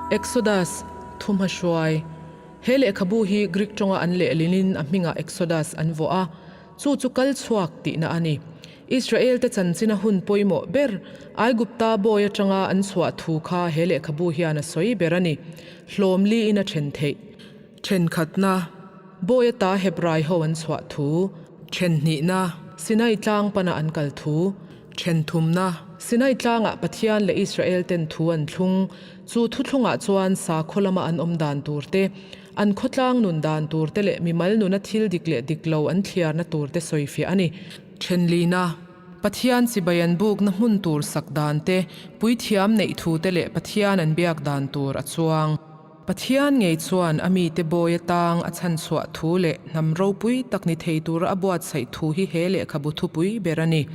Exodus, Thumhmahruai. He lehkhabu hi Greek tawnga an lehlinin a hmingah Exodus an vuah a, chu chu kal chhuak tihna a ni. Israelte chanchina hun pawimawh ber, Aigupta bawi atanga an chhuah thu kha he lehkhabu hian a sawi ber a ni. Hlawm liin a then theih. Thenkhatna, Bawi ata Hebrai ho an chhuah thu. Thenhnihna, Sinai tlang pana an kal thu. Thenthumna, Sinai tlangah Pathian leh Israel ten thu an thlung. Chu thuthlungah chuan sakhaw lama an awm dan tur te, an khawtlang nun dan tur te leh mimal nuna thil dik leh dik lo an thliarna tur te sawifiah a ni. Thenlina, Pathian chibai an bukna hmun tur sak dan te, puithiam neih thu te leh Pathian an biak dan tur a chuang. Pathian ngei chuan a mite bawi atang a chhanchhuah thu leh hnam ropui tak ni thei tura a buatsaih thu hi he lehkhabu thupui ber a ni.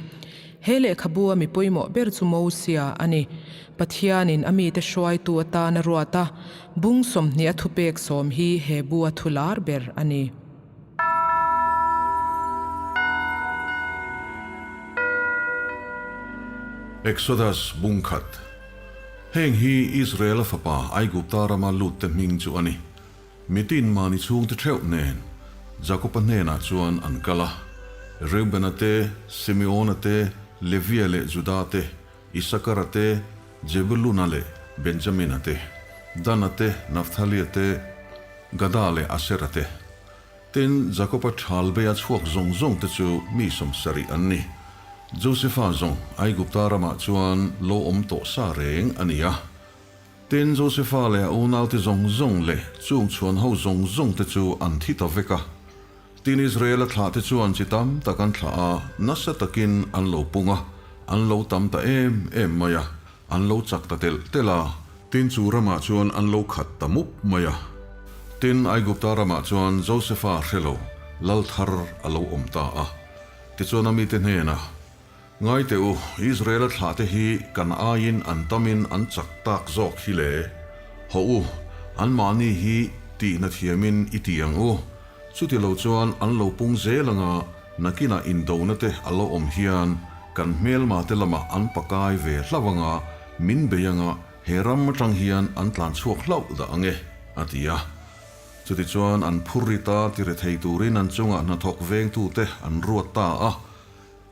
He lehkhabu a mi pawimawh ber chu Mosia a ni. Pathianin a mite hruaitu atan a ruat a, bung 20 a thupek sawm hi he bu a thu lar ber a ni. Exodus bung khat. Heng hi Israela fapa Aigupta rama lutte hming chu a ni. Mitin mahni chhungte theuh nen Jakoba hnenah chuan an kal a, Reubena te, Simeona te, Levia leh Juda te, Isakara te, Jebuluna leh Benjamina te, Dana te, Nafthalia te, Gada leh Asera te. Tin, Jakoba ṭhal beia chhuak zawng zawng te chu mi 70 an ni. Josefa zawng Aigupta ramah chuan lo awm tawh sa reng a ni a. Tin, Josefa leh a unaute zawng zawng leh chung chhuan ho zawng zawng te chu an thi ta vek a. Tin, Israela thlah te chuan chi tam tak an thlah a, nasa takin an lo pung a, an lo tam ta em em mai a, an lo chak ta telh telh a. Tin, chu ramah chuan an lo khat ta mup mai a. Tin, Aigupta ramah chuan Josefa hre lo, lal thar a lo awm ta a. Tichuan a mite hnenah, Ngai teh u, Israela thlahte hi kan aiin an tamin an chak tak zawk hi le. Hawh u, anmahni hi tihna thiamin i ti ang u. Chuti lo chuan an lo pung zel anga nakinah indona te a lo awm hian kan hmelma te lamah an pakai ve hlauh anga min bei anga he ram atang hian an tlan chhuak hlauh dah ang e, a ti a. Chutichuan an phur ri ta ti rethei turin an chungah hnathawk vengtute an ruat ta a.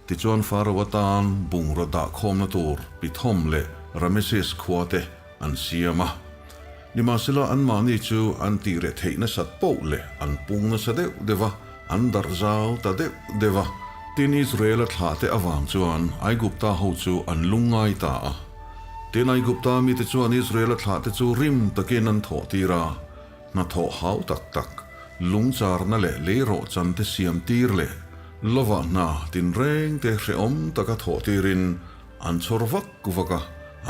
Tichuan Faro atan bungraw dah khawmna tur Pithom leh Rameses khua te an siam a. Nimahsela anmahni chu an tih reh theih nasat poh leh an pung nasa deuh deuh a, an darh zau ta deuh deuh a. Tin, Israela thlah te avang chuan Aigupta ho chu an lungngai ta a. Tin, Aigupta mite chuan Israela thlah te chu rim takin an thawh tir a, Hnathawh hau tak tak, lungcharna leh leirawh chan te siam tir leh lovah hna tinreng te hrehawm taka thawh tirin an chhawr vak vak a,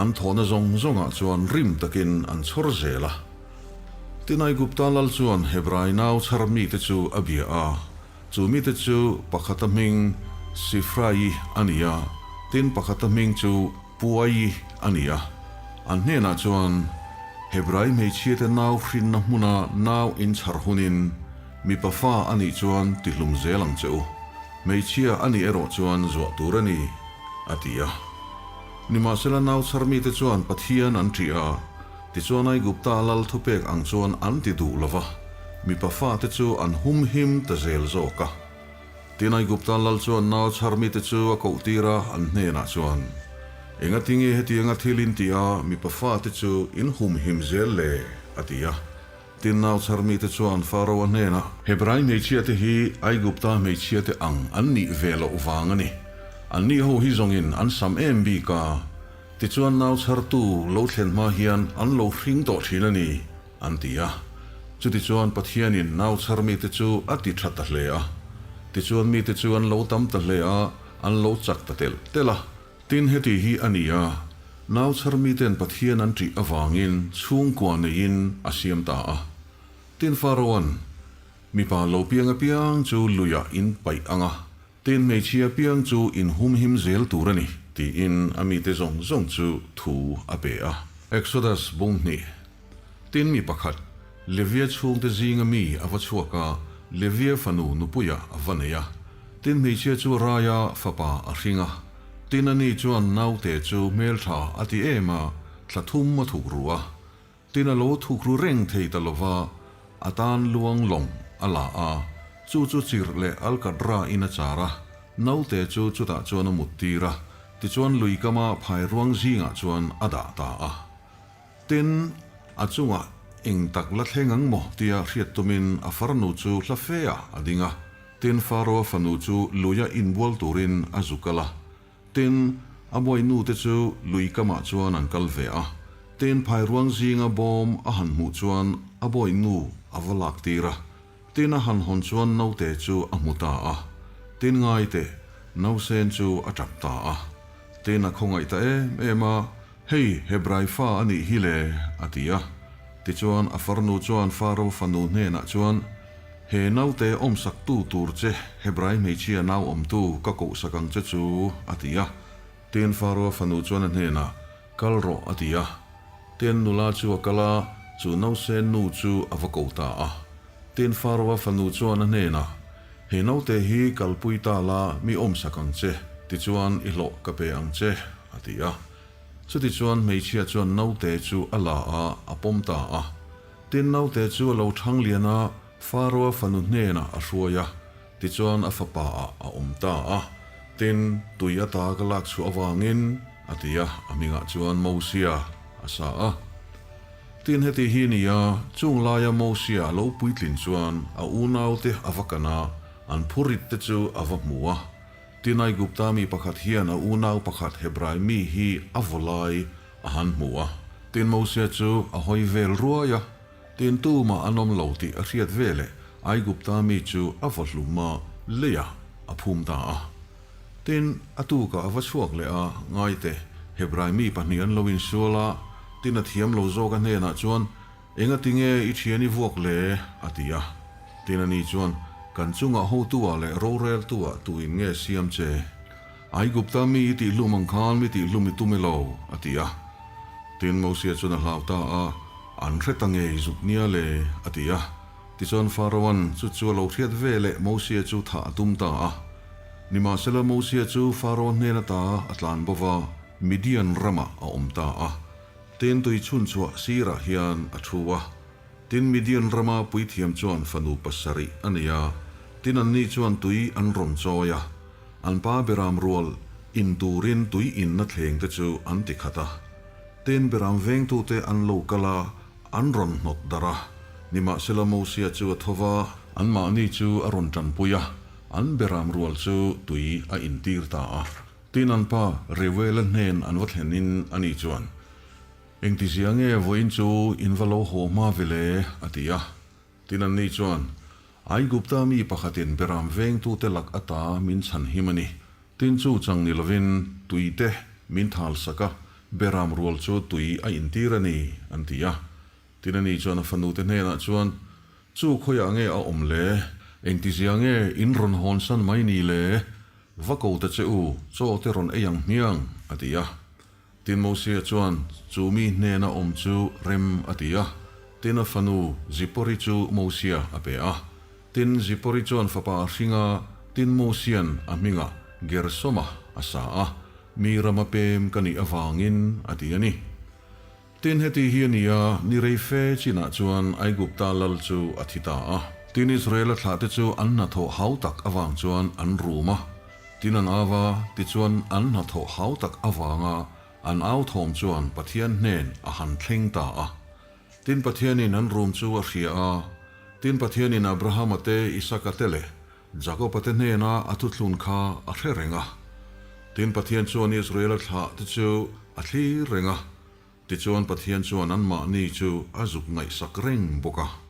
an thawhna zawng zawngah chuan rim takin an chhawr zel a. Tin, Aigupta lal chuan Hebrai nau chhar mite chu a bia a, chu mite chu pakhata hming Sifrai a ni a, tin pakhata hming chu Puai a ni a, an hnenah chuan, Hebrai hmeichhiate nau hrinna hmuna nau inchhar hunin mipa fa a nih chuan tihlum zel ang che u, hmeichhia a nih erawh chuan zuah tur a ni, a ti a. Nimahsela nau chhar mite chuan Pathian an ṭih a, tichuan Aigupta lal thupek ang chuan an ti duh lo va, mipa fate chu an humhim ta zel zawk a. Tin, Aigupta lal chuan nau chhar mite chu a koh tir a, an hnenah chuan, Engati nge hetianga thil in tih a, mipa fate chu in humhim zel le? a ti a. Tin, nau chhar mite chuan Faraoa hnenah, Hebrai hmeichhiate hi Aigupta hmeichhiate ang an nih ve loh vang a ni. Anni ho hi zawngin an sam em bik a, tichuan nau chhartu lo thlen hma hian an lo hring tawh thin a ni, An ti a. Chutichuan Pathianin nau chhar mite chu a ti tha ta hle a. Tichuan mite chu an lo tam ta hle a, an lo chak ta telh telh a. Tin, heti hi a ni a, nau chhar miten Pathian an ṭih avangin chhungkua neiin a siam ta a. Tin, Faraoan, Mipa lo piang apiang chu luiah in paih ang a, tin hmeichhia piang chu in humhim zel tur a ni, tiin a mite zawng zawng chu thu a pe a. Exodus bung hnih. Tin mi pakhat, Levia chhungte zinga mi a va chhuak a, Levia fanu nupuia a va nei a. Tin hmeichhia chu raia fapa a hring a. Tin ani chuan naute chu hmeltha a ti em a, thla thum a thuk ru a. Tin a lo thukru reng thei ta lo va, a tan luang lawng a la a, chu chu chirh leh alkatra in a char a, naute chu chutah chuan a mut tir a, tichuan lui kama phai ruang zingah chuan a dah ta a. Tin, a chungah eng tak la thleng ang maw tia hriat tumin a farnu chu hla fe ah a ding a, tin Faro-a fanu chu luia inbual turin a zu kal a. Tin, a bawihnu te chu lui kamah chuan an kal ve a. Tin, phairuang zinga bawm a han hmuh chuan a bawihnu a va lak tir a. Tin, a han hawn chuan naute chu a hmu ta a. Tin, ngaite, nausen chu a tap ta a. Tin, a khawngaih ta em em a, Hei, Hebrai fa a nih hi le, a ti a. Tichuan, a farnu chuan Faro fanu hnenah chuan, He naute awmsaktu tur che Hebrai hmeichhia nau awmtu ka kohsak ang che chu, a ti a. Tin Faroa fanu chuan a hnenah, Kal rawh, a ti a. Tin nula chu a kal a, chu nausen nu chu a va ko ta a. Tin Faroa fanu chuan a hnenah, He naute hi kalpui ta la, mi awmsak ang che, tichuan i hlawh ka pe ang che, a ti a. Chutichuan hmeichhia chuan naute chu a la a, a pawm ta a. Tin, naute chu a lo thang lian a, Faroa fanu hnenah a hruai a, tichuan a fapa ah a awm ta a. Tin, tui ata ka lak chhuah avangin, a ti a, a hmingah chuan Mosia a sa a. Tin, heti hi ni a, chung laia Mosia a lo puitlin chuan a unaute a va kan a, an phurit te chu a va hmu a. Tin, Aigupta mi pakhat hian a unau pakhat Hebrai mi hi a vaw lai A han hmu a, tin Mosia chu a hawi vel ruai a, tin tumah an awm lo tih a hriat veleh Aigupta mi chu a vaw hlum a, leiah a phum ta a. Tin, a tukah a va chhuak leh a, Ngaite, Hebrai mi pahnih an lo insual a, tin a thiam lo zawk a hnenah chuan, Engati nge i thian i vuak le? a ti a. Tin ani chuan, Kan chungah hotu-ah leh roreltu-ah tuin nge siam che? Aigupta mi i tihhlum ang khan mi tihhlum i tum elo? a ti a. Tin, Mosia chuan a hlau ta a, An hre ta ngei zuk nia le, a ti a. Tichuan Faraoan chu chu a lo hriat ve leh Mosia chu thah a tum ta a. Nimahsela Mosia chu Faraoa hnen ata a tlan bo va, Midian ramah a awm ta a. Tin, tui chhunchhuah sirah hian a thu a. Tin, Midian rama puithiam chuan fanu pasarih a nei a, tin anni chuan tui an rawn chawi a. An pa beram rual in turin tui inna thleng te chu an ti khat a. Tin, beram vengtute an lo kal a, an rawn hnawt darh a. Nimahsela Mosia chu a tho va, anmahni chu a rawn tanpui a, an beram rual chu tui a intir ta a. Tin, an pa Reuela hnen an va thlenin ani chuan, Engtizia nge vawiin chu in va lo haw hma ve le? a ti a. Tin anni chuan, Aigupta mi pakhatin beram vengtute lak ata min chhan him a ni. Tin chu chang ni lovin tui te min thal sak a, beram rual chu tui a intir a ni, an ti a. Tin ani chuan a fanute hnenah chuan, Chu khawiah nge a awm le? Engtizia nge in rawn hawnsan mai ni le? Va ko ta che u, chaw te rawn ei ang hmiang, a ti a. Tin Mosia chuan chu mi hnena awm chu rem a ti a, tin a fanu Zipori chu Mosia a pe a. Tin Zipori chuan fapa a hring a, tin Mosia'n a hmingah Gersoma a sa a, mi rama pem ka nih avangin a ti a ni. Tin heti hi a ni a, ni rei fe chinah chuan Aigupta lal chu a thi ta a. Tin Israela thlahte chu an hnathawh hau tak avang chuan an rum a. Tin an au a, tichuan an hnathawh hau tak avanga an au thawm chuan Pathian hnen a han thleng ta a. Tin Pathianin an rum chu a hria a, tin Pathianin Abrahama te, Isaka te leh Jakoba te hnena a thuthlun kha a hre reng a. Tin Pathian chuan Israela thlah te chu a thlir reng a, tichuan Pathian chuan anmahni chu a zuk ngaihsak reng bawk a.